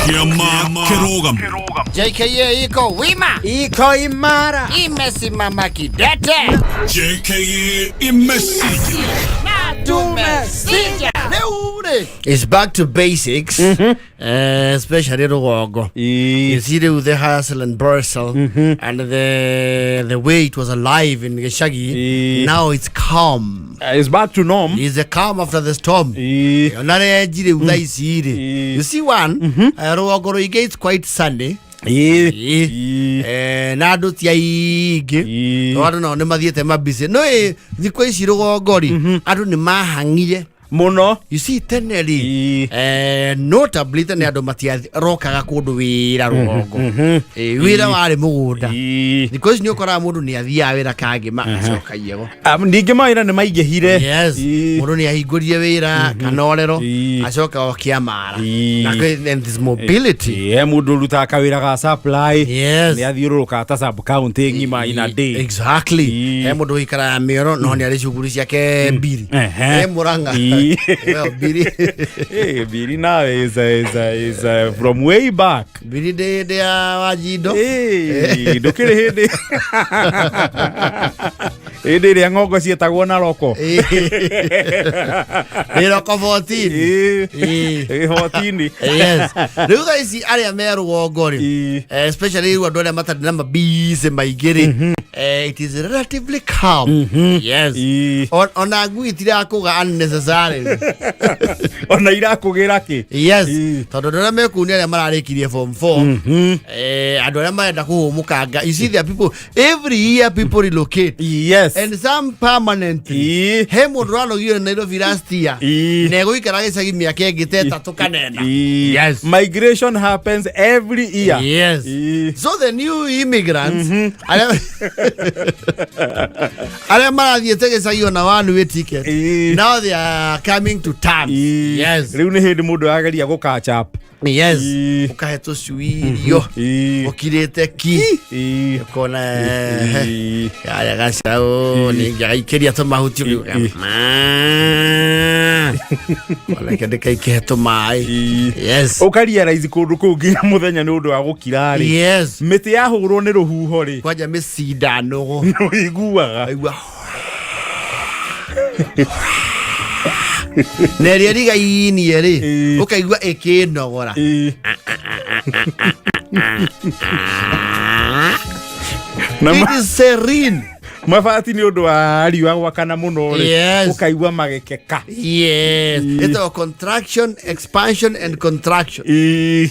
Kĩama kĩrũgamu. JKA iko wima, Iko imara. Imesimama kidete. JKA imesija. Na tumesija. Rĩu rĩ. It's back to basics, especially rũgongo. You see the hustle and bustle and the way it was alive in Gishagi. Now it's calm. It's back to norm. It's a calm after the storm. Ona renji rĩu thaa ici rĩ. You see one, rũgongo rũingĩ it's quite sunny. Na andũ ti aingĩ. Tondũ andũ nao nĩ mathiĩte mabicĩ no ĩ thikũ ici rũgongo rĩ, andũ nĩ mahang'ire. Mũno. You see, tene rĩ, notably tene andũ matiarokaga kũndũ wĩra rũgongo. Wĩra warĩ mũgũnda. Thikũ ici nĩ ũkoraga mũndũ nĩ athiaga wĩra kangĩma acoka iego. Ningĩ mawĩra nĩ maingĩhire. Mũndũ nĩ ahingũrire wĩra kana orero, acoka okia mara. Na and this mobility. He mũndũ ũrutaga kawĩra ga supply. Nĩ athiũrũrũkaga ta sub county ng'ima in a day. He mũndũ ũikaraga mĩoro no nĩ arĩ cuguri ciake mbiri. He Mũrang'a. Well, mbiri. Hey, Biri now is from way back. Mbiri ndĩ ya Wanjindo. Hey, ndũkĩrĩ hĩndĩ ĩrĩa ng'ongo ciĩtagwo na roko. Nĩ roko 14. Hotini. Yes, rĩu thaa ici arĩa me rũgongo rĩ, especially rĩu andũ arĩa matarĩ na mabicĩ maingĩ rĩ, it is relatively calm, yes. Ona ngui itirakũga unnecessarily. Ona irakũgĩra kĩ. Tondũ andũ arĩa mekũu nĩ arĩa mararĩkirie form 4, andũ arĩa marenda kũhũmũkanga. You see, there are people, every year people relocate and some permanently. He mũndũ ũranogio nĩ Nairobi last year na egũikara gĩcagi mĩaka ĩngĩ ta 3 kanena. Migration happens every year. So the new immigrants arĩa marathiĩte gĩcagi ona one way ticket, now they are coming to terms. Rĩu nĩ hĩndĩ mũndũ ageria gũ catch up. Ũkahe tũcui irio ũkirĩte ki, ũkona karĩa gacaũ ningĩ agaikĩria tũmahuti, ũkiuga onake ndĩkaikĩhe tũmaĩ. Ũkarealize kũndũ kũu nginya mũthenya nĩ ũndũ wa gũkira rĩ, mĩtĩ yahũrwo nĩ rũhuho rĩ, kwanja mĩcinda nũgũ. Ũiguaga. Aigua na ĩrĩa ĩrigainie rĩ, ũkaigua ĩkĩnogora. Na It is serene. Mabati nĩ ũndũ wa riũa gwakana mũno rĩ, ũkaigua magĩkeka. Ĩtagwo contraction, expansion and contraction.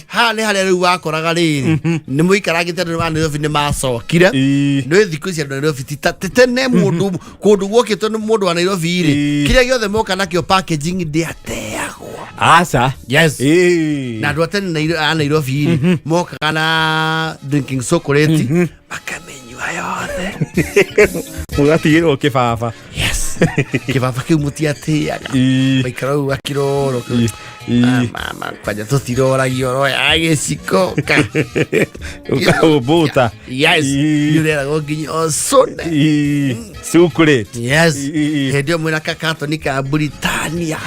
Haha nĩ harĩa rĩu wakoraga rĩrĩ nĩ mũikarangĩte, andũ a Nairobi nĩ macokire. Nĩ thikũ ici andũ a Nairobi ti ta ti tene, mũndũ kũndũ guokĩtwo nĩ mũndũ wa Nairobi rĩ, kĩrĩa gĩothe moka nakĩo packaging ndĩateagwo. Aca. Na andũ a tene a Nairobi rĩ, mokaga na drinking chocolate makamĩnyua yothe. Mũgatigĩrwo kĩbaba. Yes, kĩbaba kĩu mũtiatĩaga. Maikara ũguo gakiroro. Mama kwanja tũtiroragio roya gĩciko. Ũkahũmbũta. Nĩ ũreragwo nginya ũcũne. Chocolate. Hĩndĩ ĩyo mwĩna kakatoni ka Britania.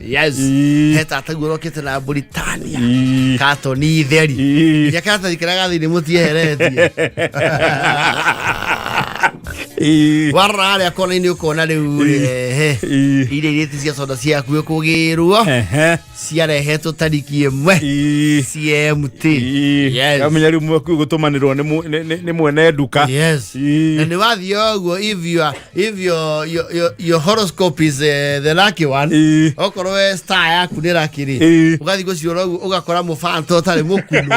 He tataguo ũrokĩte na Britania katoni theri, nginya karatathi karĩa gathĩinĩ mũtieheretie. Warora harĩa kona-inĩ ũkona rĩu rĩ, ehe, iria irĩti cia soda ciakuĩ kũgĩrwo ciarehetwo tariki 1 CMT. Kamenya rĩu mwaku gũtũmanĩrwo nĩ mwene nduka. Na nĩ wathiĩ ũguo, if your horoscope is the lucky one, okorwo we star yaku nĩ lucky rĩ, ũgathiĩ gũciũra ũguo ũgakora mũbanto ũtarĩ mũkunu.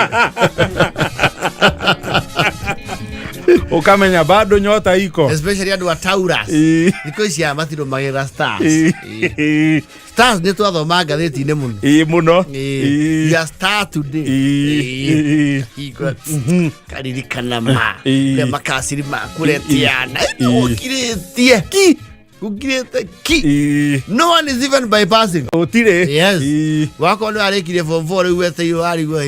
Ũkamenya bado nyota iko. Especially andũ a Taurus. Thikũ ici aya matirũmagĩrĩra stars. Stars nĩ twathoma ngathĩti-inĩ mũno. Ĩĩ, mũno. Your star today. Igua, karirikana ma ũrĩa makaciri maku retiana gũkirĩtie ki, gũkirĩte ki. No one is even bypassing. Gũtirĩ. Wakorwo nĩ warĩkirie form 4 rĩu weteirwo warigwo.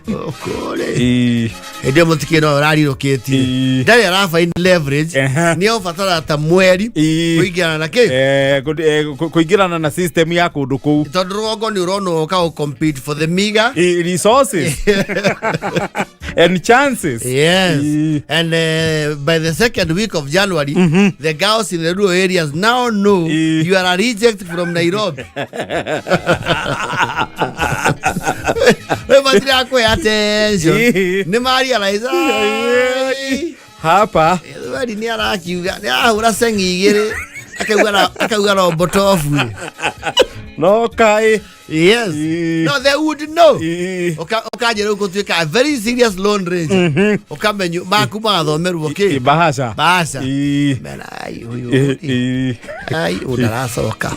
Ũkũrĩ. Hĩndĩ ĩyo mũtikĩ no ũrarirũkĩtie. Ndarĩ arabaini leverage. Nĩ ũbatara ta mweri kũingĩrana na kĩ. Kũingĩrana na system ya kũndũ kũu. Tondũ rũgongo nĩ ũrona ũka gũ compete for the meager Resources and chances. Yes. And by the second week of January, the girls in the rural areas now know you are a reject from Nairobi. Rĩu matirakũhe attention. Nĩ ma realize, "Ai, Hapa Ethweri nĩ arakiuga nĩ arahũra cengi igĩrĩ akauga rombotobu." No kaĩ. Yes. No, they would know. Ũkanjĩra rĩu gũtuĩka a very serious lone ranger. Ũkamenyo maku magathomerwo kĩ? Bahasha. Bahasha. Mena ai ũyũ. Ai ũyũ ndaracoka.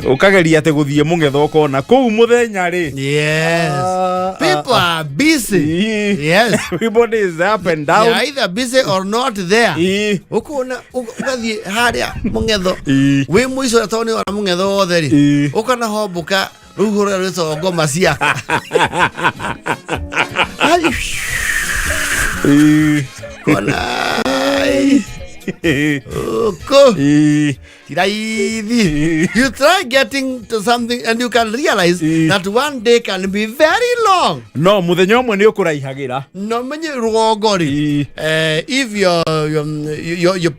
Ũkageria atĩ gũthiĩ mũng'etho ũkona kũu mũthenya rĩ. Yes. Ah, People are busy. Yes. Everybody is up and They down. are either busy or not there. Ũkona ũgathiĩ harĩa mũng'etho wĩ mũico ũrĩa tondũ nĩ wona mũng'etho wothe rĩ ũkona homboka rũhuho rũrĩa rwĩtagwo ngoma ciaka. Ai, kona ai, ũkũ ti raithi. You try getting to something and you can realize that one day can be very long. No mũthenya ũmwe nĩ ũkũraihagĩra. No menye rũgongo rĩ, if your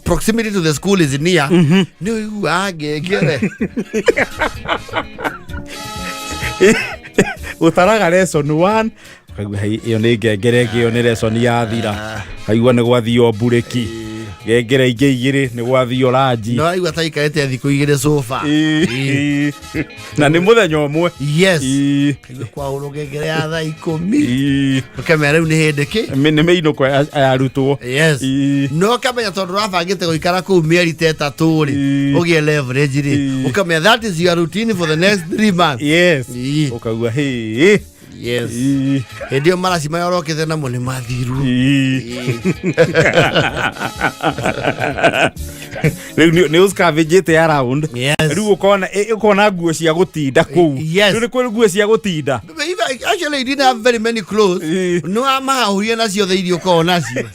proximity to the school is near, nĩ ũiguaga ngengere. Ũtaraga lesson 1 ũkaigua, "Hei, ĩyo nĩ ngengere ĩngĩ, ĩyo nĩ lesson yathira." Kaigua nĩ gwathio mburĩki, ngengere ingĩ igĩrĩ nĩ gwathio ranji. No aigua ta ikarĩte thikũ igĩrĩ sofa. Na nĩ mũthenya ũmwe. Yes. Kaigua kwaũrwo ngengere ya thaa 10. Ũkamenya rĩu nĩ hĩndĩ kĩ. Nĩ mĩinũko ya arutwo. Yes. No ũkamenya tondũ ũrabangĩte gũikara kũu mĩeri ta 3 rĩ, ũgĩe leverage rĩ, ũkamenya that is your routine for the next 3 months. Yes. Ũkaigua hĩ. Yes. Hĩndĩ ĩyo maraci marĩa ũrokĩte namo nĩ mathiru. Rĩu nĩ ũscavengĩte around. Yes. Rĩu ũkona nguo cia gũtinda kũu. Yes. Rĩu nĩ kwĩ nguo cia gũtinda. Actually, you didn't have very many clothes. No amahahurie nacio the irio ũkoragwo nacio.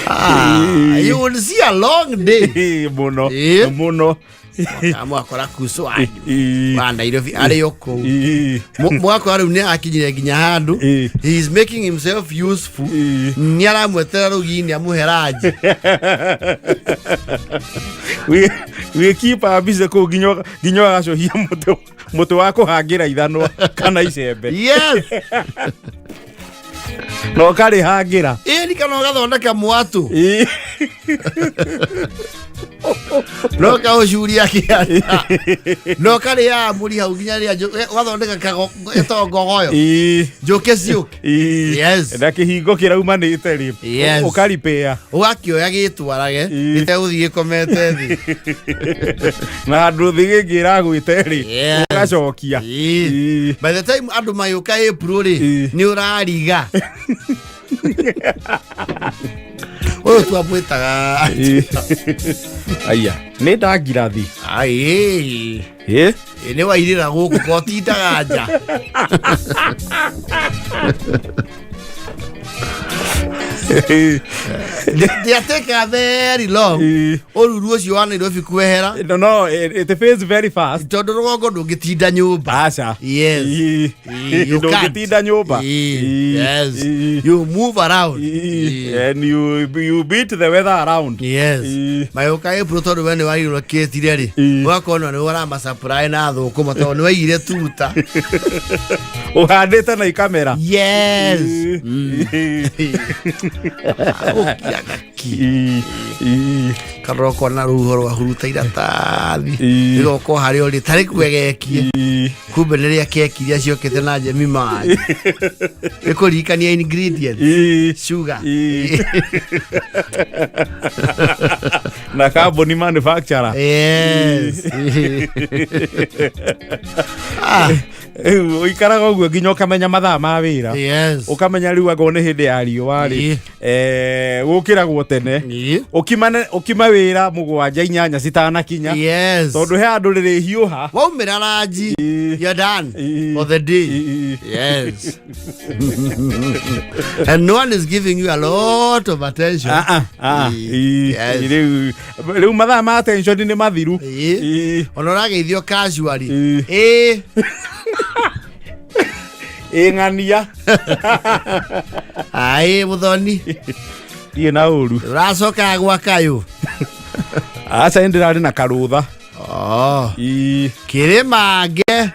Ah, you will see a long day. Mũno. Mũno. Mwakora kucu wanyu wa Nairobi arĩ o kũu. Mwakora rĩu nĩ akinyire nginya handũ he is making himself useful. Nĩ aramwetera rũgini amũhe ranji. Wĩkipa mbica kũu nginya ũgacũhia mũtĩ wa kũhangĩra ithanwa kana icembe. Yes. Na ũkarĩhangĩra. Ĩni kana ũgathondeka mwatũ. No kaũcuria kĩanda no karĩaga mũri hau nginya rĩrĩa ũgathondeka ĩtagwo ngogoyo njũkĩ ciũke. Yes. Na kĩhingo kĩraumanĩte rĩ, Yes. ũkaripĩa. Ũgakĩoya gĩtwarage gĩtegũthiĩ gĩkomete thĩ. Na handũ thĩ gĩngĩ ĩragwĩte rĩ, ũgacokia. By the time andũ magĩũka April rĩ, nĩ ũrariga ũyũ twamwĩtaga. Aya nĩ ndangirathi. Ai. Ĩ? Nĩ wairĩra gũkũ kotindaga nja. Ndiateka very long ũruru ũcio wa Nairobi kwehera. No, it fades very fast. Tondũ rũgongo ndũngĩtinda nyũmba. Aca. Yes. You can't. Ndũngĩtinda nyũmba. Yes. You move around. And you beat the weather around. Yes. Magĩũka April tondũ we nĩ warirũkĩtire rĩ, ũgakona nĩ ũramasupply na thũkũma tondũ nĩ waigire tuta. Ũhandĩte na ikamera. Yes. Ũkia gaki. Karoko na rũhuho rwahuruta iratathi. Rĩgoka o harĩa ũrĩ tarĩ kwegekie. Kumbe nĩ rĩa keki iria ciokĩte na njemi maĩ. Ĩkũririkania ingredients. Sugar. Na kambuni manufacturer. Yes. Ah, Rĩu ũikaraga ũguo nginya ũkamenya mathaa ma wĩra. Yes. Ũkamenya rĩu angorwo nĩ hĩndĩ ya riũa rĩ, gũkĩragwo tene. tene. Ĩĩ. Ũkima wĩra 7 8 citanakinya. Yes. Tondũ he andũ rĩrĩ hiũha. Waumĩra ranji, you're done for the day. Yes. And no one is giving you a lot of attention. Ah, ah, ah. Ĩĩ. Yes. Rĩu mathaa ma attention nĩ mathiru. Ĩĩ. Ona ũrageithio casually. Ĩĩ. Ĩĩ. Ĩ ng'ania. Aĩ mũthoni. Thiĩ na ũru. Ũracoka gwa kayũ. Aca nĩ ndĩrarĩ na karũtha. Oh. Ĩĩ. Kĩrĩmange.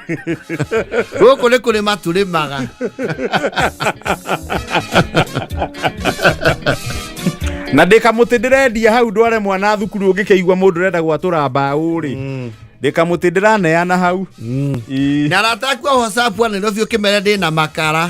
Gũkũ nĩ kũrĩma tũrĩmaga. Na ndĩ kamũtĩ ndĩrendia hau ndware mwana thukuru ũngĩkĩigua mũndũ ũrenda gwatũra mbaũ rĩ. Ndĩ kamũtĩ ndĩraneana hau. Ĩĩ. Na arata aku a WhatsApp a Nairobi ũkĩmere ndĩ na makara.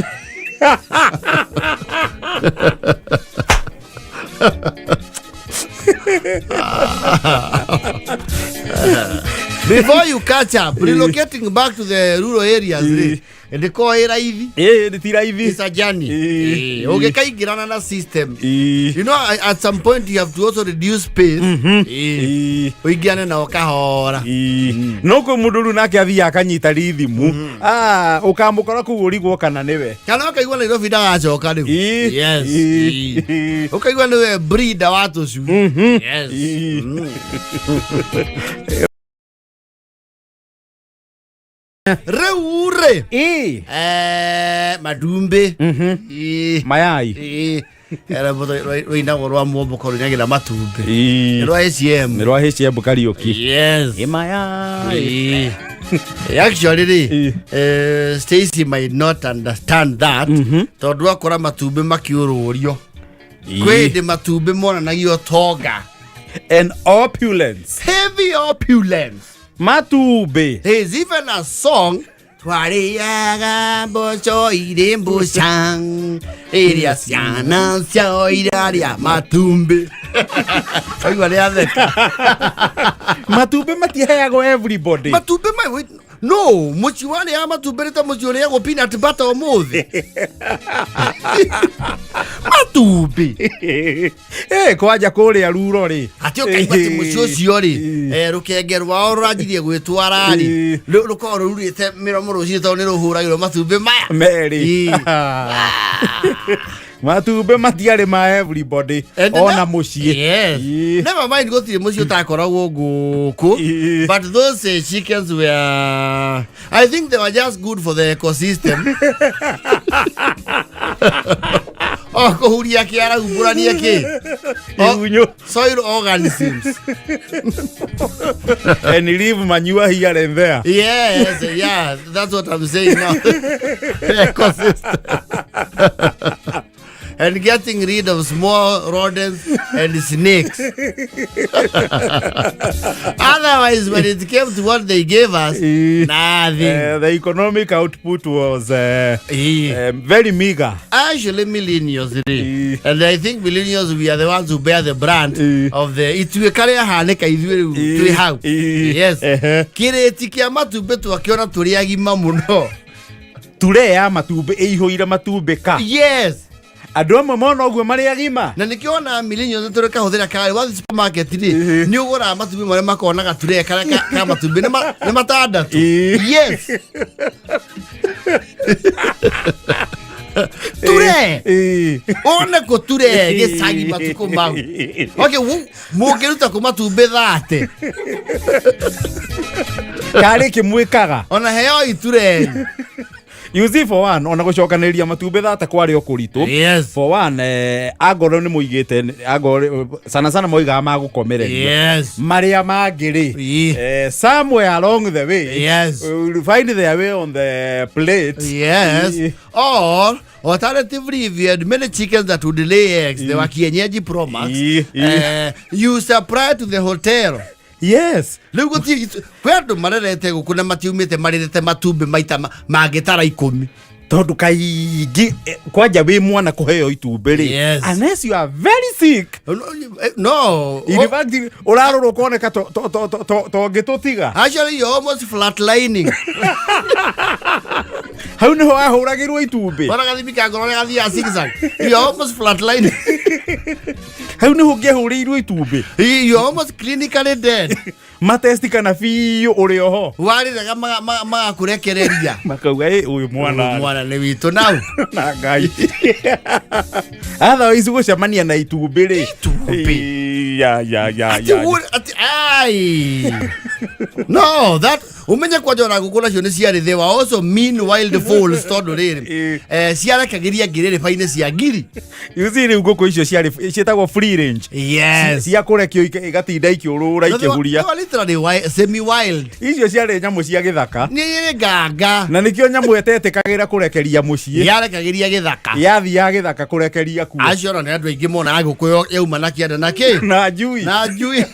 Before you catch up, relocating back to the rural areas rĩ, ndĩkoragwo ĩ raithi. Ĩĩ, ti raithi. It's a journey. Ĩĩ. Ĩĩ, ũngĩkaingĩrana na system. Ĩĩ. You know, at some point you have to also reduce pace. Ĩĩ. Ĩĩ. Ũingĩrane nao kahora. Ĩĩ. No kwĩ mũndũ rĩu nake athiaga akanyita rithimu. Ah, ũkamũkora kũu ũrigwo kana nĩwe. Kana ũkaigua Nairobi ndagacoka rĩu. Ĩĩ. Yes. Ĩĩ. Ĩĩ. Ũkaigua nĩwe breeder wa tũcui. Yes. Ĩĩ. Rĩu rĩ Ĩĩ. Matumbĩ. Ĩĩ. Mayai. Ĩĩ. Era rũinagwo rwa muomboko rũinagĩra matumbĩ. Ĩĩ. Nĩ rwa ACM. Nĩ rwa HM Kariũki. Yes. Ĩ mayai. Ĩĩ. Actually rĩ, Ĩĩ. Stacy might not understand that tondũ akora matumbĩ makĩũrũrio. Kwĩ hĩndĩ matumbĩ monanagia ũtonga. And opulence. Heavy opulence. Matumbĩ. There is even a song twarĩaga mboco irĩ mbũca ĩrĩa ciana ciao irarĩa matumbĩ. Waigua nĩatheka. Matumbĩ matiheagwo everybody. Matumbĩ no mũciĩ warĩaga matumbĩ nĩ ta mũciĩ ũrĩagwo peanut butter ũmũthĩ. Matumbĩ. Ĩ, kwanja kũrĩa ruro rĩ. Atĩ ũkaigua atĩ mũciĩ ũcio rĩ, rũkenge rwao rũranjirie gwĩtwara rĩ, Ĩĩ. rũkoragwo rũrurĩte mĩromo rũcinĩ tondũ nĩ rũhũragĩrwo matumbĩ maya. Merĩ. Ĩĩ. Matumbĩ matiarĩ ma everybody And ona mũciĩ. Yes. Ĩĩ. Never mind gũtirĩ mũciĩ ũtakoragwo ngũkũ. Ĩĩ. But those chickens were, I think they were just good for the ecosystem. O kũhuria kĩara humbũranie kĩ? Igunyũ. Soil organisms. And leave manure here and there. Yes, yeah, that's what I'm saying now. Ecosystem. And getting rid of small rodents and snakes. Otherwise, when it came to what they gave us, nothing. The economic output was Yeah. very meager. Actually, millennials, Eh. and I think millennials, we are the ones who bear the brand of the ituĩka rĩahanĩka ithuĩ rĩu twĩ hau. Yes. Kĩrĩti kĩa matumbĩ twakĩona tũrĩ agima mũno. Ture ya matumbĩ ĩihũire matumbĩ ka. Yes. Andũ amwe mona ũguo marĩ agima. Na nĩkĩo ona millennials tũrĩ kahũthĩra karĩ wathiĩ supermarket rĩ, nĩ ũgũraga matumbĩ marĩa makoragwo na gature karĩa ka matumbĩ nĩ matandatũ. Yes. Ture. One kũ ture gĩcagi matukũ mau. Okay, mũngĩruta kũ matumbĩ 30. Karĩ kĩmwĩkaga. Ona heo iture. You see, for one, ona gũcokanĩrĩria matumbĩ 30 kwarĩ o kũritũ. Yes. For one, angorwo nĩ mũigĩte, angorwo sana sana moigaga magũkomereria. Yes. Marĩa mangĩ rĩ, Ĩĩ. Somewhere along the way, Yes. will find their way on the plate. Yes. Ĩĩ. Or alternatively, if you had many chickens that would lay eggs, they were kienyeji Pro Max. Ĩĩ. You supply to the hotel. Yes. Rĩu gũtirĩ kwĩ andũ marerete gũkũ na matiumĩte marĩrĩte matumbĩ maita mangĩ tara 10. Tondũ kaingĩ kwanja wĩ mwana kũheo itumbĩ rĩ, Yes. unless you are very sick. No. In fact, ũrarorwo ũkoneka tongĩtũtiga. Actually, you're almost flatlining. Hau nĩho wahũragĩrwo itumbĩ. Wona gathimi ka ngoro gathiaga zigzag. You're almost flatlining. Hau nĩho ũngĩahũrĩirwo itumbĩ. You're almost clinically dead. Matesti kana biũ ũrĩ oho. Warĩrega magakũrekereria. Makauga, "Ĩ, ũyũ mwana Mwana nĩ witũ nau." Na Ngai otherwise gũcemania na itumbĩ rĩ. Itumbĩ. Ĩ, ya ya ya Ati ya. ati ai. No, that umenye kwanja ona ngũkũ nacio nĩ ciarĩ, they were also mean wild fowls, tondũ rĩrĩ, ciarekagĩria ngirĩrĩba-inĩ cia ngiri. You see, rĩu ngũkũ icio ciarĩ ciĩtagwo free range. Yes. Cia kũrekio igatinda ikĩũrũra No, ikĩhuria. they were literally semi wild. Icio ciarĩ nyamũ cia gĩthaka. Nĩ ĩrĩ nganga. Na nĩkĩo nyamũ ĩtetĩkagĩra kũrekeria mũciĩ. Yarekagĩria gĩthaka. Yathiaga gĩthaka kũrekeria kuo. Acio ona nĩ andũ aingĩ monaga ngũkũ yauma na kĩanda na kĩ Na njui. Na njui.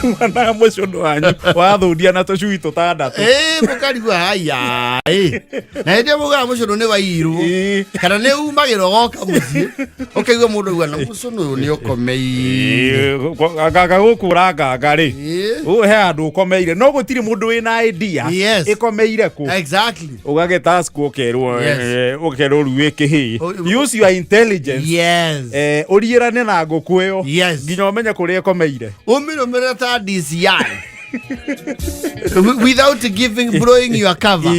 Mwana mũcũnũ wanyu wathũndia na tũcui tũtandatũ. Ĩ, mũkarigua haya ĩ, na hĩndĩ ĩyo mũgaga mũcũnũ nĩ wairwo kana nĩ umagĩra ũgoka mũciĩ ũkaigua mũndũ auga na mũcũnũ ũyũ nĩ ũkomeire. Nganga gũkũra nganga rĩ, ũyũ he handũ ũkomeire no gũtirĩ mũndũ wĩna idea ĩkomeire kũ. Ũgagĩtask ũkerwo, ũkerwo rĩu wĩ kĩhĩĩ, use your intelligence, ũriĩrane na ngũkũ ĩyo nginya ũmenye kũrĩa ĩkomeire. Ũmĩrũmĩrĩre ta DCI without giving blowing your cover.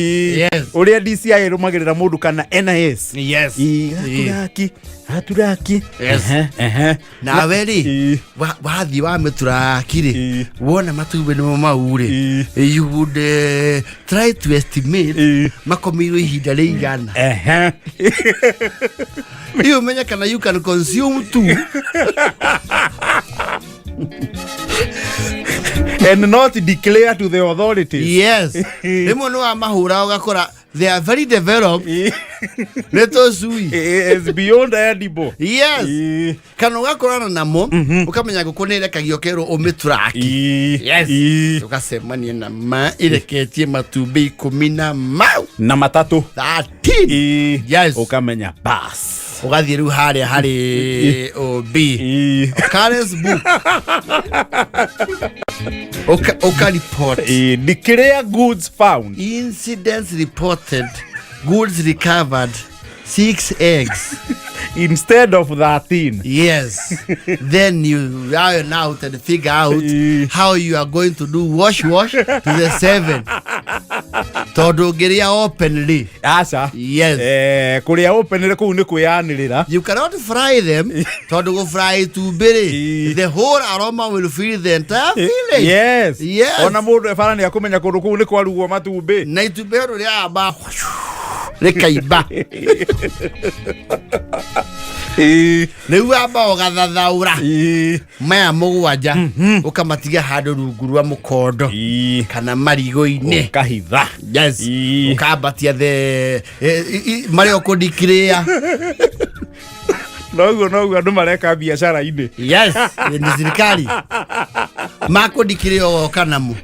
Ũrĩa DCI ĩrũmagĩrĩra mũndũ kana NIS. Gaturaki gaturaki. Ehe, ehe. Nawe rĩ, wathiĩ wamĩturaki rĩ, wona matumbĩ nĩmo mau rĩ, you would try to estimate makomeirwo ihinda rĩigana. Iyo ũmenye kana you can consume two and not declare to the authorities. Yes, rĩmwe nĩ wamahũra ũgakora they are very developed, nĩ tũcui. It's beyond edible. Kana ũgakorana namo ũkamenya ngũkũ nĩ ĩrekagio ũkerwo ũmĩturaki. Ũgacemania na ma ĩreketie matumbĩ 13 na mau. Na matatũ. 13. Ũkamenya bas. Ũgathiĩ rĩu harĩa harĩ OB occurrence book, ũka report. Declare goods found. Incidents reported, goods recovered, six eggs instead of 13. Yes, then you iron out and figure out how you are going to do wash wash to the seven, tondũ ũngĩrĩa openly. Aca. Kũrĩa openere kũu nĩ kwĩyanĩrĩra. You cannot fry them, tondũ gũ fry itumbĩ rĩ, the whole aroma will fill the entire village. Ona mũndũ ebara nĩ akũmenya kũndũ kũu nĩ kwarugwo matumbĩ. Na itumbĩ rĩu rĩamba rĩkaimba. Rĩu wamba ũgathathaũra maya 7, ũkamatiga handũ rungu rwa mũkondo kana marigũ-inĩ. Ũkahitha. Ũkambatia the marĩa ũkũdeclare. Noguo noguo andũ mareka biacara-inĩ. Yes, nĩ thirikari makũdeclare, ũgoka namo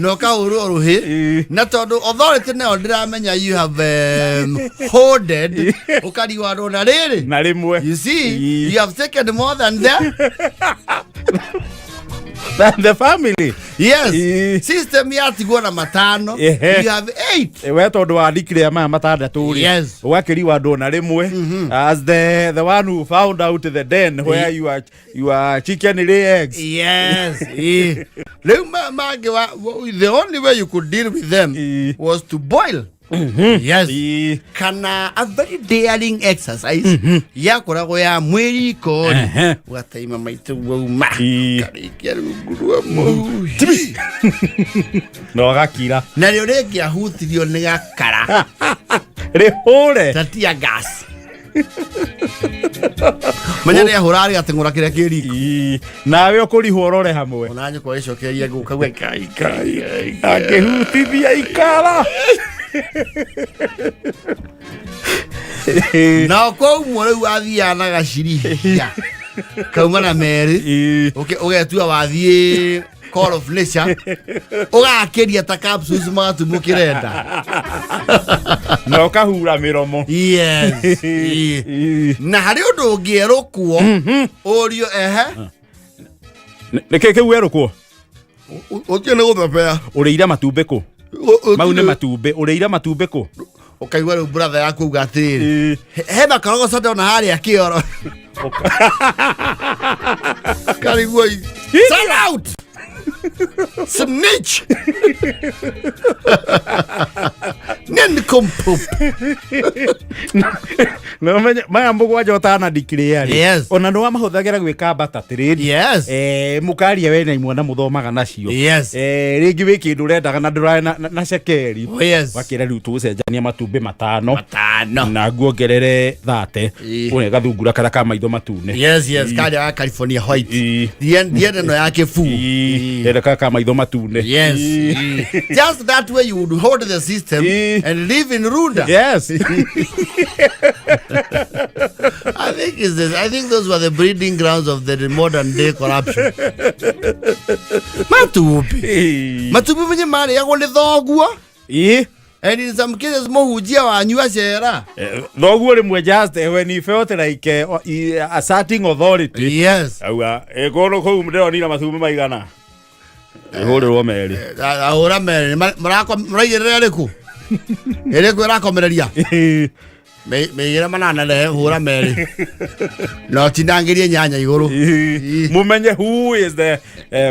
na ũkahũrwo rũhĩ. Na tondũ authority nayo ndĩramenya you have hoarded, ũkariwarwo na rĩrĩ. Na rĩmwe. You see, you have taken more than them. Than the family. System yatigwo na 5. You have eight. We tondũ wa declare maya matandatũ rĩ, ũgakĩriwa andũ na rĩmwe as the one who found out the den where you are chicken lay eggs. Yes. Rĩu mangĩ the only way you could deal with them was to boil. Kana a very daring exercise yakoragwo ya mwĩriko rĩ, ũgataima maitũ wauma, ũkarĩkia rungu rwa mũhu Na ũgakira. Narĩo rĩngĩahutirio nĩ gakara rĩhũre ta tear gas, menya nĩ ahũra rĩgateng'ũra kĩrĩa kĩ riko. Nawe ũkũrihwo ũrore hamwe. Ona nyũkwa ĩcokeria ngũkauga kai kai kai. Akĩhutithia ikara. Na kwaumwo rĩu wathiaga na gacirihia kauma na 2, ũgetua wathiĩ call of nature ũgakĩria ta capsules magatumũkĩre nda. Na ũkahura mĩromo. Yes. Ĩĩ. Na harĩ ũndũ ũngĩerũkwo ũrio ehe. Nĩkĩ kĩu werũkwo? Ũtige nĩ gũthebea. Ũrĩire matumbĩ kũ? Mau nĩ matumbĩ. Ũrĩire matumbĩ kũ? Ũkaigua rĩu brother yaku auga atĩrĩrĩ, he makorogoca ndona harĩa kĩoro karigwo. Sell out, snitch, nincompoop. No menye maya mũgwanja ũtana declare rĩ. Yes. Ona nĩ wamahũthagĩra gwĩka barter trade. Yes. Mũkaria we na imwana mũthomaga nacio. Yes. Rĩngĩ wĩ kĩndũ ũrendaga na ndũrarĩ na cekeri. Oh, yes. Wakĩra rĩu tũgũcenjania matumbĩ matano. Matano. Na nguongerere 30. Ũne gathungura karĩa ka maitho matune. Yes, karĩa ga California white. Ndiende no ya kĩbuu. Ndĩrenda karĩa ka maitho matune. Yes. Just that way you would hold the system and live in Runda. Yes. I think is this. I think those were the breeding grounds of the modern day corruption. Matumbĩ. Matumbĩ menye marĩagwo nĩ thoguo. And in some cases mũhunjia wanyu acera. Thoguo rĩmwe just when he felt like asserting authority. Yes. Auga, kũndũ kũu ndĩronire matumbĩ maigana. Ĩhũrĩrwo merĩ. Ahũra merĩ. Mũraigĩrĩra ĩrĩkũ? Ĩrĩkũ ĩrakomereria? Mĩigĩre manana rehe hũra merĩ. Na ũtinangĩrie nyanya igũrũ. Mumenye who is the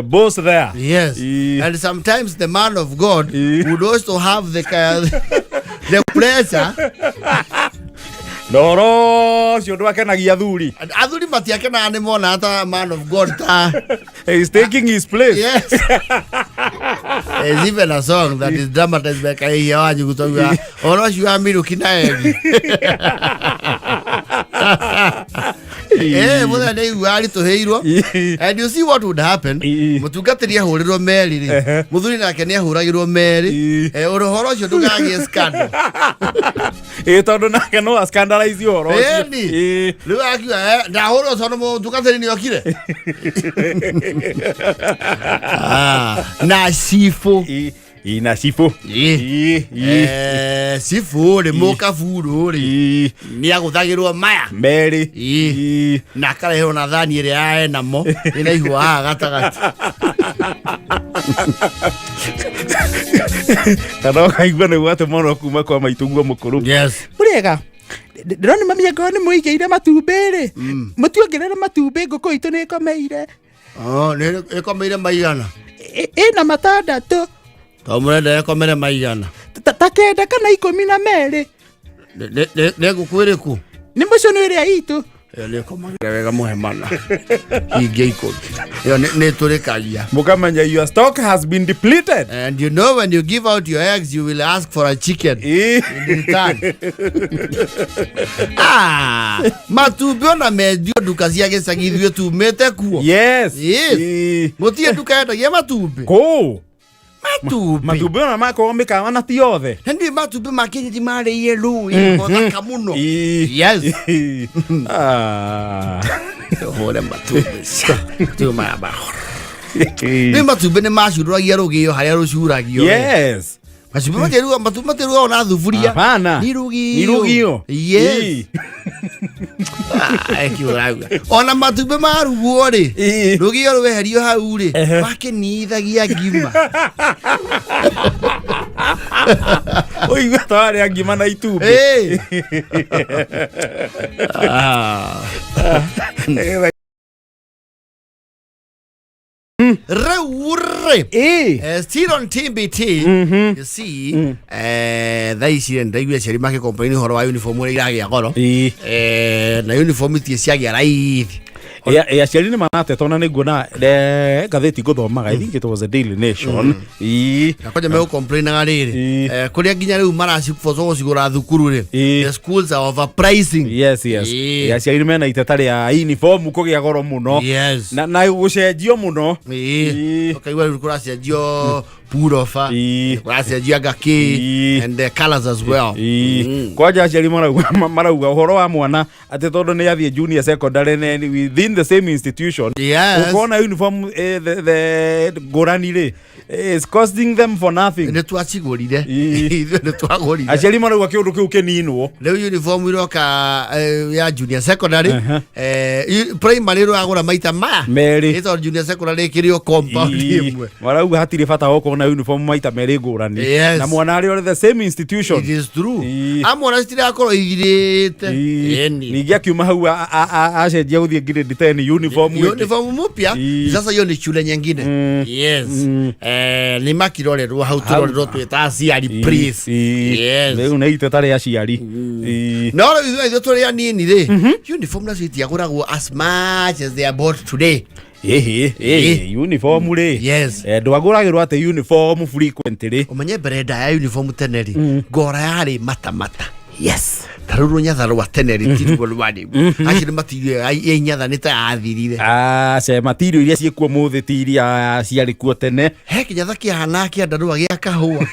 boss there. Yes. And sometimes the man of God would also have the pressure. Na ũhoro ũcio ndwakenagia athuri. Athuri matiakenaga nĩ mona ta man of God ta He's taking his place. Yes. There's even a song that is dramatized by Kaihia Wanyu gũtauga ũhoro ũcio wa Miruki na Eli. Mũthenya nĩ aigua aritũhĩirwo. And you see what would happen? Mũtungatĩri ahũrĩrwo meri rĩ, mũthuri nake nĩ ahũragĩrwo meri. Ũhoro ũcio ndũkagĩe scandal. Ĩ, tondũ nake no ascandalize ũhoro ũcio. Ĩni. Rĩu akiuga, ndahũrwo tondũ mũtungatĩri nĩ okire. Ah, na cibũ. Ĩ, na cibũ. Ĩ. Ĩ. Cibũ rĩ, mũkaburũ rĩ, nĩ agũthagĩrwo maya merĩ. Ĩ. Na akarehwo na thani ĩrĩa ya enamo ĩna ihũa haha gatagatĩ. Kana ũkaigua nĩ gwatĩ mũno kuma kwa maitũguo mũkũrũ. Yes. Mũrĩega, ndĩrona mami angorwo nĩ mũigĩire matumbĩ rĩ, mũtiongerere matumbĩ, ngũkũ itũ nĩ ĩkomeire. Oh, nĩ ĩkomeire maigana? Ĩna matandatũ. To mũrenda ĩkomere maigana? Ta 9 kana 12. Nĩ ngũkũ ĩrĩkũ? Nĩ mũcũnũ ĩrĩa itũ. Ĩyo nĩ ĩkomagĩra wega mũhemana hingĩ 10, ĩyo nĩ ĩtũrĩkagia. Mũkamenya your stock has been depleted. And you know when you give out your eggs you will ask for a chicken in return. Ah, matumbĩ ona mendio nduka cia gĩcagi, ithuĩ tumĩte kuo. Yes. Yes. Gũtirĩ nduka yendagia matumbĩ. Kũ? Matumbĩ. Matumbĩ ona makorwo mĩkawa na ti othe. Na ndiũĩ matumbĩ ma kĩenyeji marĩire rũĩ thaka mũno. Yes. Ah. Hũre matumbĩ. Matumbĩ maya nĩ matumbĩ nĩ macurũragia rũgĩo harĩa rũcuragio. Yes. Matumbĩ matiruga, matumbĩ matirugagwo na thuburia. Hapana. Ni rũgĩo. Ni rũgĩo. Yes. Ah, eki ũrauga ona matumbĩ marugwo rĩ, rũgĩo rweherio hau rĩ, makĩnithagia ngima. Ũigua ta warĩa ngima na itumbĩ. Ĩ. Ah. Rĩu rĩ, still on TBT, you see, thaa ici rĩ, ndaigua aciari makĩcomplain ũhoro wa uniform ũrĩa iragĩa goro. Na uniform itirĩ ciagĩa raithi. Aciari nĩ marateta, ona nĩ nguona ngathĩti ngũthomaga, I think it was a Daily Nation. Na kwanja megũcomplainaga rĩrĩ, kũrĩa nginya rĩu maracibocwo gũcigũra thukuru rĩ, the schools are overpricing. Yes. Aciari mena iteta rĩa uniform kũgĩa goro mũno. Yes. Na gũcenjio mũno. Ũkaigua rĩu kũracenjio. Puroba. Ũracenjia ngakĩ and the colors as well. Kwanja aciari marauga ũhoro wa mwana atĩ tondũ nĩ athiĩ junior secondary ne within the same institution, ũkona uniform the ngũrani rĩ is costing them for nothing. Nĩ twacigũrire. Ithuĩ nĩ twagũrire. Aciari marauga kĩũndũ kĩu kĩninwo. Rĩu uniform iroka ya junior secondary, primary rwagũra maita maya merĩ. Ĩ tondũ junior secondary ĩkĩrĩ o compound ĩmwe. Marauga hatirĩ bata wa gũkorwo na uniform maita merĩ ngũrani na mwana arĩ o the same institution. It is true. Amwe ona citirakorwo ithirĩte. Ĩni. Ningĩ akiuma hau acenjia gũthiĩ grade 10, uniform ĩngĩ. Uniform mupya. Sasa hiyo ni shule nyingine. Yes. Nĩ makirorerwo hau, tũrorerwo twĩ ta aciari, please. Yes. Rĩu nĩ itwe tarĩ aciari. No rĩu ithuĩ tũrĩ anini rĩ, uniform nacio itiagũragwo as much as they are bought today. Ĩhĩ ĩhĩ, uniform rĩ, ndwagũragĩrwo atĩ uniform frequently. Ũmenye mbere ndaya uniform tene rĩ, ngora yarĩ matamata. Ta rĩu rũnyatha rwa tene rĩ, tiruo rwa rĩu. Acio nĩ matirio ya inyatha nĩ ta yathirire. Ace material iria ciĩkuo mũthĩ ti iria ciarĩ kuo tene. He kĩnyatha kĩahana kĩandarũa gĩa kahũa.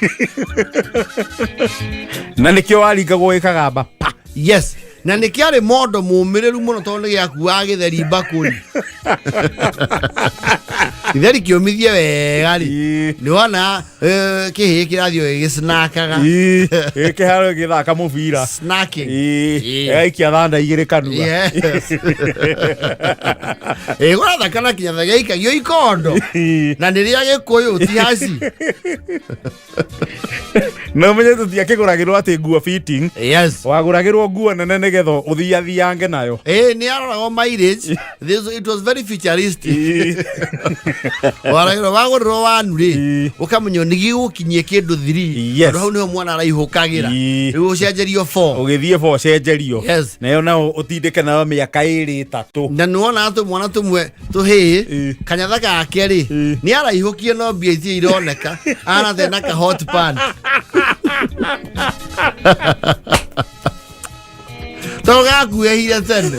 Na nĩkĩo waringagwo ĩkagamba pa. Yes, na nĩ kĩarĩ mondo mũmĩrĩru mũno tondũ nĩ gĩakuaga gĩtheri mbakũri, gĩtheri kĩũmithie wega rĩ. Nĩ wona kĩhĩĩ kĩrathiĩ gĩgĩsnakaga. Gĩkĩharo gĩthaka mũbira. Snacking. Ĩgaikia thanda igĩrĩ kanua. Yes, ĩ gũrathaka na kĩnyatha gĩaikagio ikondo na nĩ rĩa Gĩkũyũ, ti haci. Na ũmenye tũtiakĩgũragĩrwo atĩ nguo fitting. Wagũragĩrwo nguo nene nĩgetha ũthiathiange nayo. Ĩ nĩ aroragwo mileage. It was very futuristic. Waragĩrwo, wagũrĩrwo wanu rĩ, ũkamenya nĩ gĩgũkinyie kĩndũ 3. Tondũ hau nĩho mwana araihũkagĩra. Rĩu ũcenjerio 4. Ũgĩthiĩ bo ũcenjerio. Nayo nao ũtindĩke nayo mĩaka ĩrĩ ĩtatũ. Na nĩwona tũmwana tũmwe tũhĩĩ, kanyatha gake rĩ, nĩ araihũkie no mbia icio ironeka arathe na ka hot pan tondũ gakuĩhire tene.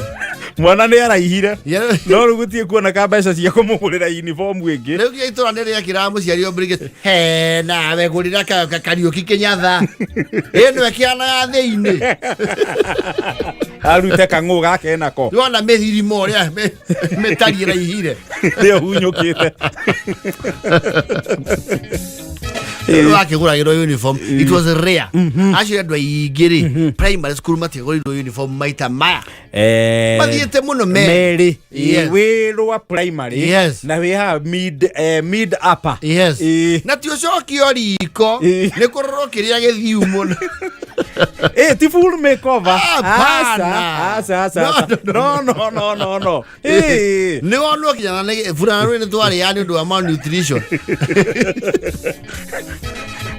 Mwana nĩ araihire, no rĩu gũtirĩ kuoneka mbeca cia kũmũgũrĩra uniform ĩngĩ. Rĩu nginya itũra nĩ rĩekĩraga mũciari obligate, he nawe gũrĩra Kariũki kĩnyatha ĩno ĩkĩana ya thĩinĩ. Arute kang'ũ gake nako. Nĩwona mĩthirimo ũrĩa mĩtariĩ raihire. Nĩyo hunyũkĩte. Wakĩgũragĩrwo uniform, it was rare. Acio andũ aingĩ rĩ, primary school matiagũrĩirwo uniform maita maya. Mathiĩte mũno merĩ. Wĩ rwa primary na wĩ haha mid upper. Na ti ũcokio riko nĩ kũrorwo kĩrĩa gĩthiu mũno. Ti full makeover. Hapana. Aca, aca. No, Aca. no, no, no, no, no, no. Nĩ wonwo kinya nĩ burana rwĩ nĩ twarĩa nĩ ũndũ wa malnutrition.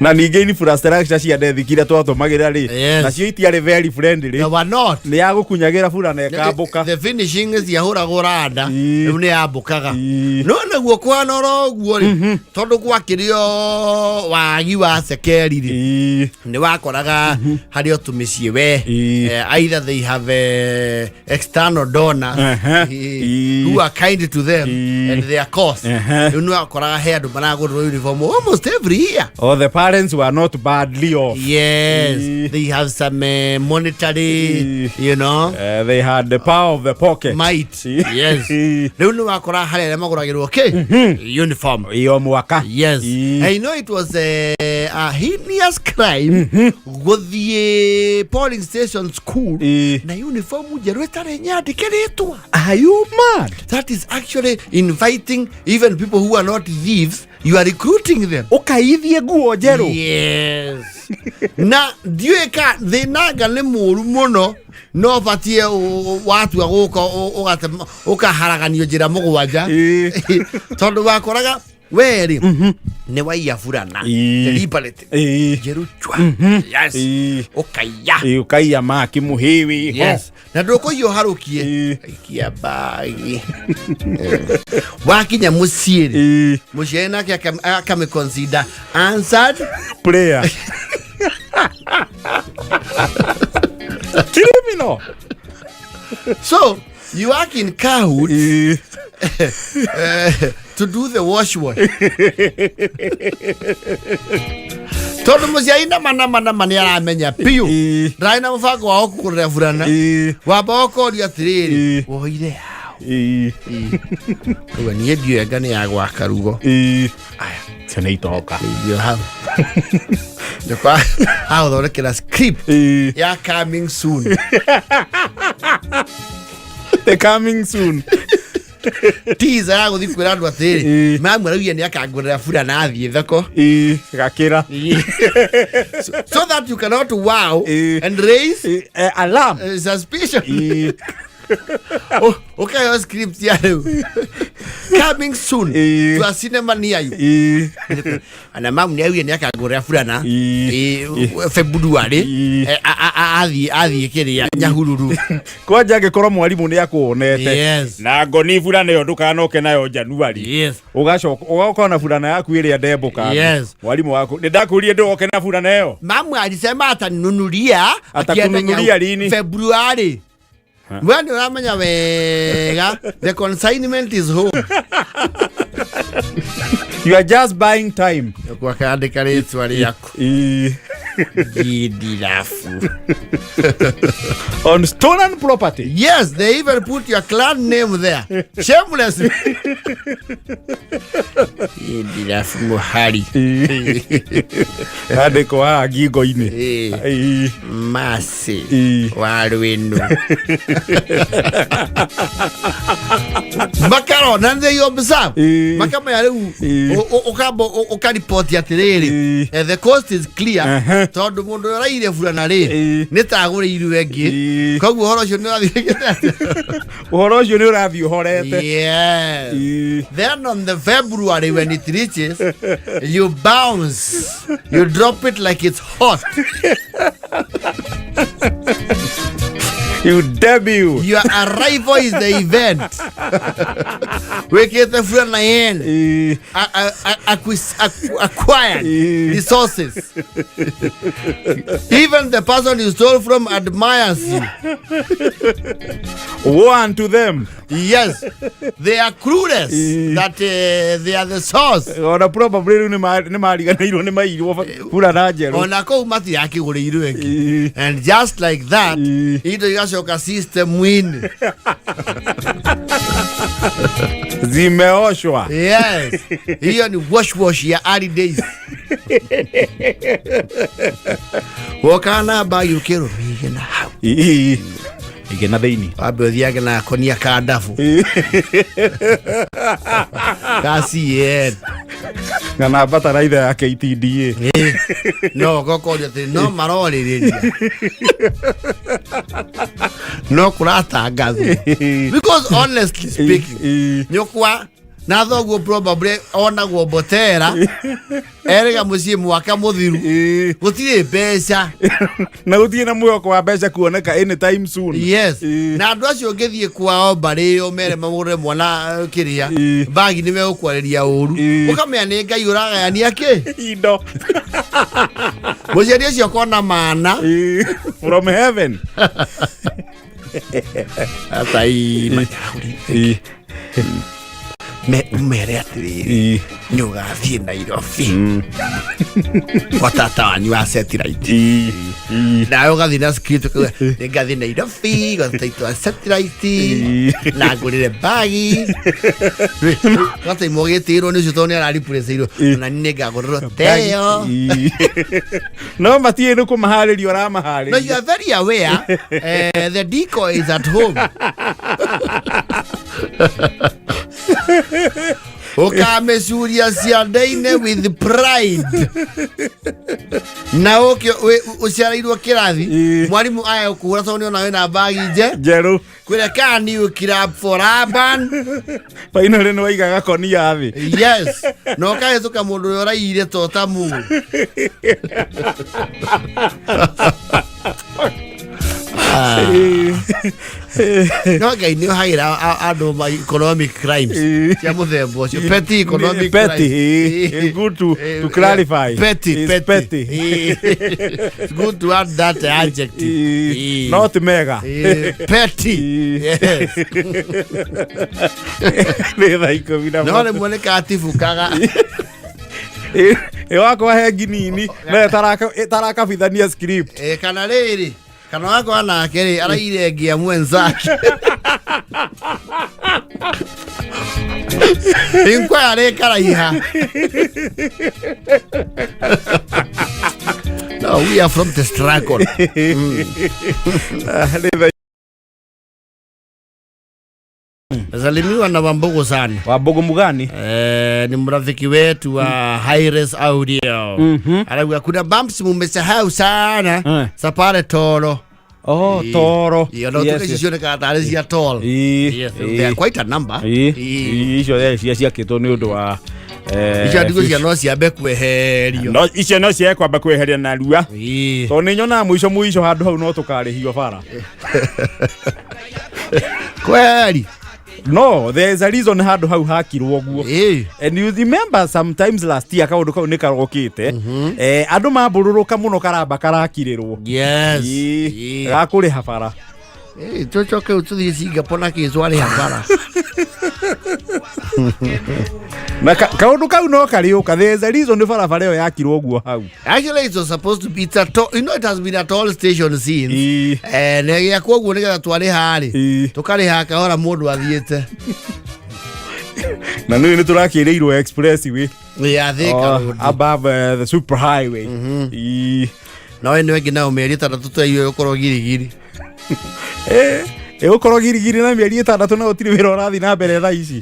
Na ningĩ infrastructure cia desk iria twatũmagĩra rĩ, nacio itiarĩ very friendly. They were not. Nĩ yagũkunyagĩra burana ĩkambũka. The finishing ciahũragwo randa. Rĩu nĩ yambũkaga. No naguo kwana oro ũguo rĩ, tondũ gwakĩrĩ o wagi wa cekeri rĩ, nĩ wakoraga harĩ o tũmĩciĩ we, either they have external donors who are kind to them and their cause. Rĩu nĩ wakoraga he andũ maragũrĩrwo uniform almost every year. Oh, the parents were not badly off. Yes, they have some monetary They had the power of the pocket. Might. Yes. Rĩu nĩ wakora harĩ arĩa magũragĩrwo kĩ uniform Iyo mwaka. Yes. I know it was a heinous crime gũthiĩ polling station school na uniform njerũ ĩtarĩ nyandĩke rĩtwa. Are you mad? That is actually inviting even people who are not thieves. You are recruiting them. Ũkaithie nguo njerũ. Yes, na ndiũĩ ka thĩnanga nĩ mũru mũno, no batie watua gũka ũkaharaganio njĩra mũgwanja, tondũ wakoraga werĩ nĩ waiya burana deliberate njerũ chwa. Yes, ũkaiya. Ũkaiya maki mũhĩwi. Yes, na ndũkũiya ũharũkie. Aikia bagi wakinya mũciĩ rĩ, mũciari nake akamĩconsider answered Prayer. Criminal. So you work in cahoots. To do the wash wash, tondũ mũciari nama nama nama nĩ aramenya biũ ndarĩ na mũbango wa gũkũgũrĩra burana. Wamba ũkoria atĩrĩrĩ, woire yaũ? Ũguo niĩ ndiũĩ anga nĩ ya gwaka rugo. Aya, cio nĩ itoka. Ndio hau nyũkwa agũthondekera script ya coming soon. The coming soon. Teaser ya gũthiĩ kwĩra andũ atĩrĩrĩ, mamu araugire nĩ akangũrĩra burana athiĩ thoko. Gakĩra. So that you cannot wow and raise alarm, suspicion. Ũkaheo script ya rĩu coming soon to a cinema near you. Ana mamu nĩ augire nĩ akangũrĩra burana February. Athiĩ kĩrĩa Nyahururu. Kwanja angĩkorwo mwarimũ nĩ akuonete na ngoni burana ĩyo ndũkanoke nayo Januari. Ũgacoka ũgoka na burana yaku ĩrĩa ndembũkangu. Mwarimũ waku nĩ ndakũrie ndũgoke na burana ĩyo. Mamu alisema ataninunulia Atakununulia akienda lini? February. We nĩ ũramenya wega the consignment is home. You are just buying time. Kwakandĩka rĩtwa rĩaku. Gidirafu. On stolen property. Yes, they even put your clan name there. Shameless. Gidirafu Muhari. Andĩkwo haha ngingo-inĩ. Masi wa rwĩnu makarona, they observe. Makamenya rĩu ũkamba ũkaripoti atĩrĩrĩ, the coast is clear, tondũ mũndũ ũrĩa ũraire burana rĩ, nĩ tagũrĩirwo ĩngĩ. Koguo ũhoro ũcio nĩ ũrathiĩ. Ũhoro ũcio nĩ ũrathiĩ ũhorete. Yes. Then on the February when it reaches, you bounce. You drop it like it's hot. You debut. Your arrival is the event. Wĩkĩte burana yene. Acquired resources. Even the person you stole from admires you. Woe unto them. Yes. They are clueless that they are the source. Ona probably rĩu nĩ mariganĩirwo nĩ mairwo burana njerũ. Ona kũu matirakĩgũrĩirwo ĩngĩ. And just like that, indo igacoka system-inĩ. Zimeoshwa. Yes, hiyo ni wash wash ya early days. Wokaga na mbagi ũkĩrwo mĩige na hau. Ige na thĩinĩ. Wambe ũthiage na konia ka ndabu ka CN. Na na bataraitha ya KTDA. No ũgokoria atĩ no marorĩrĩria no kũratangathwo, because honestly speaking, nyũkwa na thoguo probably onagwo mbotera erĩga mũciĩ mwaka mũthiru gũtirĩ mbeca. Na gũtirĩ na mwĩhoko wa mbeca kuoneka anytime soon. Yes. Na andũ acio ũngĩthiĩ kwao mbarĩ mere magũrĩre mwana kĩrĩa bagi, nĩ megũkwarĩria ũru. Ũkamenya nĩ Ngai ũragayania kĩ indo. Mũciari ũcio akona mana From heaven. Atai mere atĩrĩrĩ, nĩ ũgathiĩ Nairobi kwa tata wanyu wa satellite. Nawe ũgathiĩ na script ũkauga nĩ ngathiĩ Nairobi gwa tata witũ wa satellite na ngũrĩre bagi gataimwo gĩtĩrwo nĩ ũcio tondũ nĩ araripurĩcĩirwo, ona niĩ nĩngagũrĩrwo teyo. No matirĩ nĩ kũmaharĩria No, you ũramaharĩria. are very aware the decoy is at home. Ũkamĩcuria ciande-inĩ with pride na ũke ũciarĩirwo kĩrathi. Mwarimũ aya ũkũhũra tondũ nĩona wĩna bagi nje njerũ. Kwĩra can you clap for Urban? Finally nĩ waiga gakonia thĩ. Yes, na ũkahĩtũka mũndũ ũrĩa ũraiyire tota mũũ. Ah. No Ngai nĩ ohagĩra andũ ma economic crimes cia mũthemba ũcio, petty economic Petty. crimes. It's good to clarify. Petty. It's petty. petty. It's good to add that adjective. Not mega. Petty. Yes. Nĩ thaa 10 na No rĩmwe nĩ katibukaga. Ĩ wakwa he nginini no ĩtarakabithania script. Kana rĩrĩ, kana wakwa nake rĩ araire ngia mwenzake inquiry karaiha. No, we are from the struggle. Nĩ thaa Nasalimiwa na Wambugu sana. Wambugu mugani? Ni mrafiki wetu wa Hi-Res Audio. Arauga kuna bumps mumesahau sana. Sapare toro. Oh, toro. Iyo no tuke cionekaga tarĩ cia toll. Yes, they are quite a number. Icio cia ciakĩtwo nĩ ũndũ wa Icio ndigũ cia no ciambe kweherio. No icio no cie kwamba kweheria narua, tondũ nĩ nyonaga mũico mũico handũ hau no tũkarĩhio bara. Kweli. No there is a reason handũ hau hakirwo guo. And you remember sometimes last year kaũndũ kau nĩ karokĩte, andũ mambũrũrũka mũno karamba karakirĩrwo. Gakũrĩha bara. Tũcoke rĩu tũthiĩ Singapore na kĩcwarĩha bara. Na kaũndũ kau no karĩũka. There is a reason barabara ĩyo yakirwo guo hau. Actually, it was supposed to be, it's a toll, it has been a toll station since. Na gĩakwo ũguo nĩgetha twarĩha rĩ, tũkarĩha kahora mũndũ athiĩte. Na nĩ tũrakĩrĩirwo expressway Ya Thika Road. Above the super highway. No ĩno ĩngĩ nayo mĩeri 6 tũraigua ĩgũkorwo girigiri. Ĩgũkorwo girigiri na mĩeri 6 na gũtirĩ wĩra ũrathiĩ na mbere thaa ici.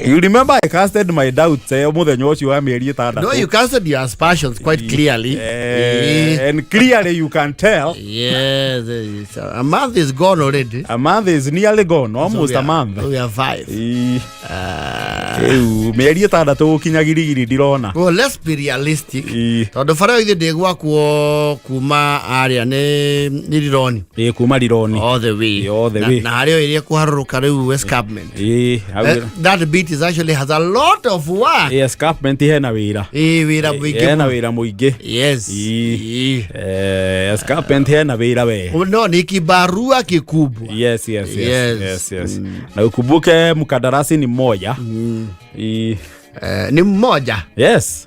You remember I casted my doubts mũthenya ũcio wa mĩeri 6. No, you casted your aspersions quite clearly. And clearly you can tell. Yes, a month is gone already. A month is nearly gone, almost So a month. We are 5. Rĩu mĩeri 6 gũkinya girigiri ndirona. Well, let's be realistic. Tondũ bara ĩyo ithuĩ ndĩgwakwo kuma area nĩ Rironi. Ĩ, kuma Rironi. All the way. All the way. Na harĩa ĩrĩa kũharũrũka rĩu escarpment. Hau That bit is actually has a lot of work. Escarpment hena wĩra. Wĩra mũingĩ Hena mũno. wĩra mũingĩ. Yes. Escarpment hena wĩra we. No, ni kibarua kikubwa. Yes. Yes. Yes. Na ukumbuke mkandarasi ni mmoja. Ni mmoja. Yes.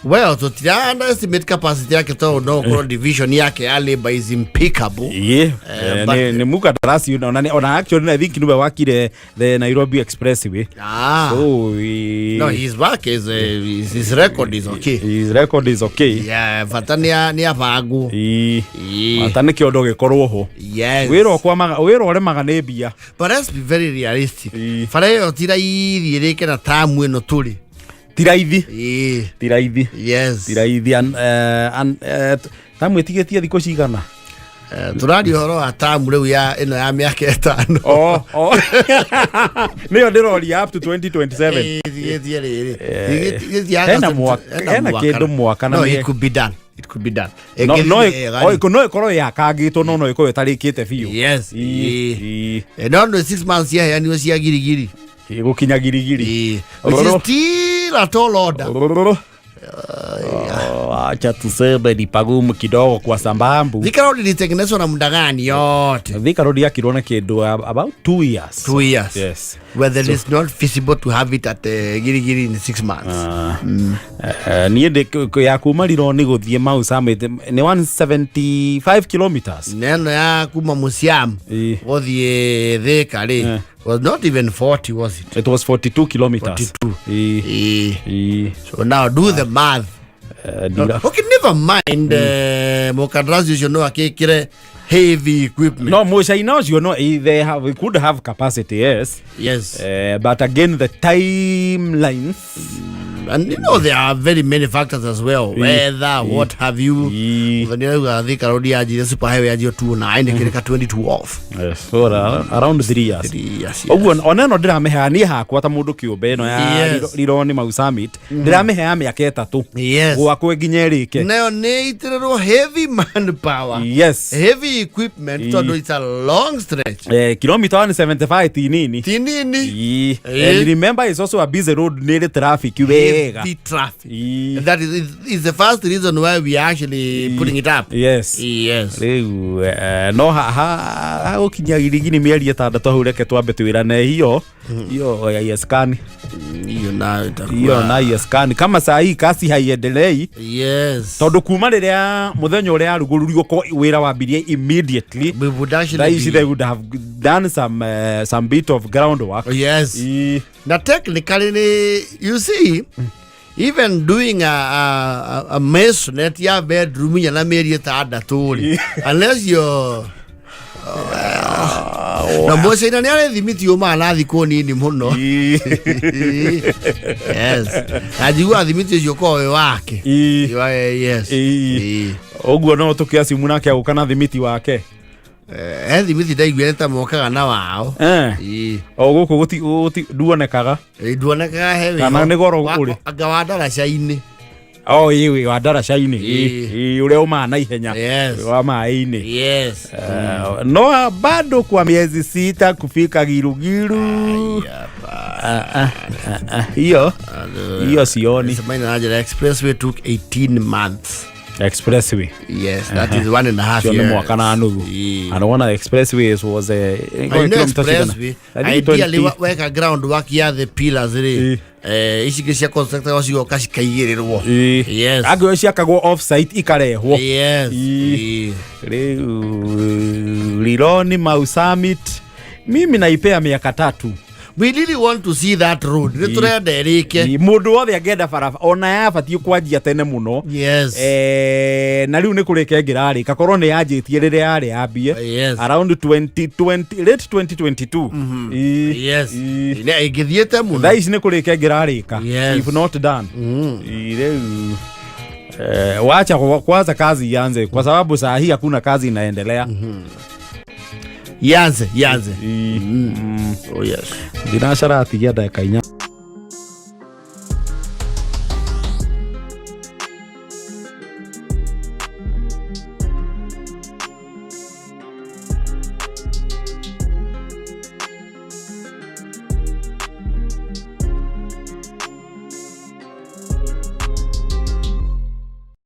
Well, tutira underestimate capacity yake tondũ no ũkorwo division yake ya labor is impeccable. But Ni mkandarasi ona actually I think niwe wakire the Nairobi Expressway. So No, his work is his record is okay. His record is okay. Yeah, bata nĩ abangwo. Bata nĩ kĩondo gĩkorwo ho. Yes. Wĩra ũkwamaga, wĩra ũremaga nĩ mbia. But let's be very realistic. Bara ĩyo ti raithi ĩrĩke na tamu ĩno tũrĩ. Ti raithi. Ti raithi. Yes. Ti raithi. Tamu ĩtigĩtie thikũ cigana? Tũraria ũhoro wa tamu rĩu ya ĩno ya mĩaka 5. Oh, oh. Nĩyo ndĩroria up to 2027. Ĩtigĩtie rĩrĩ. Ĩtigĩtie Hena mwaka, hena kĩndũ mwaka na No, it could be done. It could be done. No, Ĩngĩthiĩ no, ĩga rĩ. no ĩkorwo yakangĩtwo no no ĩkorwo ĩtarĩkĩte biũ. Yes. No no 6 months ciaheanirwo cia girigiri. Gũkinya girigiri. Which is still a tall order. Oh, acha tuseme ni pagumu kidogo kwa sababu Thika Road ilitengenezwa na muda gani yote? Thika Road yakirwo na kĩndũ about 2 years. 2 years. Yes. Whether it's not feasible to have it at Girigiri in 6 months. Niĩ ndĩ ya kuma Rironi gũthiĩ Mau Summit nĩ 175 kilometers. Neno ya kuma Musiam gũthiĩ Thika rĩ was not even 40, was it? It was 42 kilometers. 42. So now do the math. Okay, never mind. Mũkandarasi ũcio no akĩkĩre heavy equipment. No, Mũcaina ũcio no, they have, could have capacity, yes. Yes. But again, the timelines. And you know there are very many factors as well, weather, what have you. Muthoni arauga Thika Road yanjire, super highway yanjio 29, ĩkĩrĩka 22 off. Yes, so around 3 years. 3 years. Ũguo ona ĩno ndĩramĩhea niĩ hakwa ta mũndũ kĩũmbe, ĩno ya Rironi Mau Summit ndĩramĩhea mĩaka 3 gwakwe nginya ĩrĩke. Nayo nĩ itĩrĩrwo heavy manpower, heavy equipment, tondũ it's a long stretch. Kilomita 175 ti nini. Ti nini. And remember, it's also a busy road, nĩ ĩrĩ traffic wega. Heavy traffic. And that is the first reason why we are actually putting it up. Rĩu no hagũkinya Girigini mĩeri 6 hau, reke twambe twĩrane hiyo hiyo ya ieskani. Hiyo nayo itakuwa Hiyo na ieskani kama saa hii kasi haiendelei, tondu kuma rĩrĩa mũthenya ũrĩa yarugũrũrio wĩra wambirie immediately. We would actually Thaa ici be they would have done some bit of groundwork. Na technically you see, even doing a maisonette ya bedroom inya na mĩeri 6 rĩ, unless you're na mũcaina nĩ arĩ thimiti ũmaga na thikũ nini mũno. Yes, na njiguaga thimiti ũcio ũkoragwo wĩ wake. Ũguo no tũkĩacimu nake agũka na thimiti wake. He thimiti ndaiguire ta mokaga na wao. O gũkũ nduonekaga. Nduonekaga he wĩho. Kana nĩ goro ũrĩ? Anga wa ndaraca-inĩ. O ĩĩ, wa ndaraca-inĩ. Ũrĩa umaga na ihenya. Wa maĩ-inĩ. No bado kwa miezi 6 kufika Girugiru. Ah, ah, ah, ah. Hiyo hiyo sioni. Semaina na njĩra expressway took 18 months. Expressway. Yes, that is one and a half Cio nĩ years. mwaka na nuthu. And one expressway was I know expressway ideally weka ground work ya the pillars rĩ, ici ingĩ cia constructor cigoka cikaigĩrĩrwo. Angĩo ciakagwo off site ikarehwo. Rĩu Rironi Mau Summit mimi naipea miaka 3. We really want to see that road, nĩ tũrenda ĩrĩke. Mũndũ wothe angĩenda barabara ona yabatiĩ kwanjia tene mũno. Na rĩu nĩ kũrĩka ĩngĩrarĩka korwo nĩ yanjĩtie rĩrĩa yarĩ yambie around 2020, late 2022. Nĩ ĩngĩthiĩte mũno. Thaa ici nĩ kũrĩka ĩngĩrarĩka, if not done. Rĩu wacha kwanza kazi ianze, kwa sababu saa hii hakuna kazi inaendelea. Yanze yanze. Oh yes. Thinacara atigia ndagĩka 4.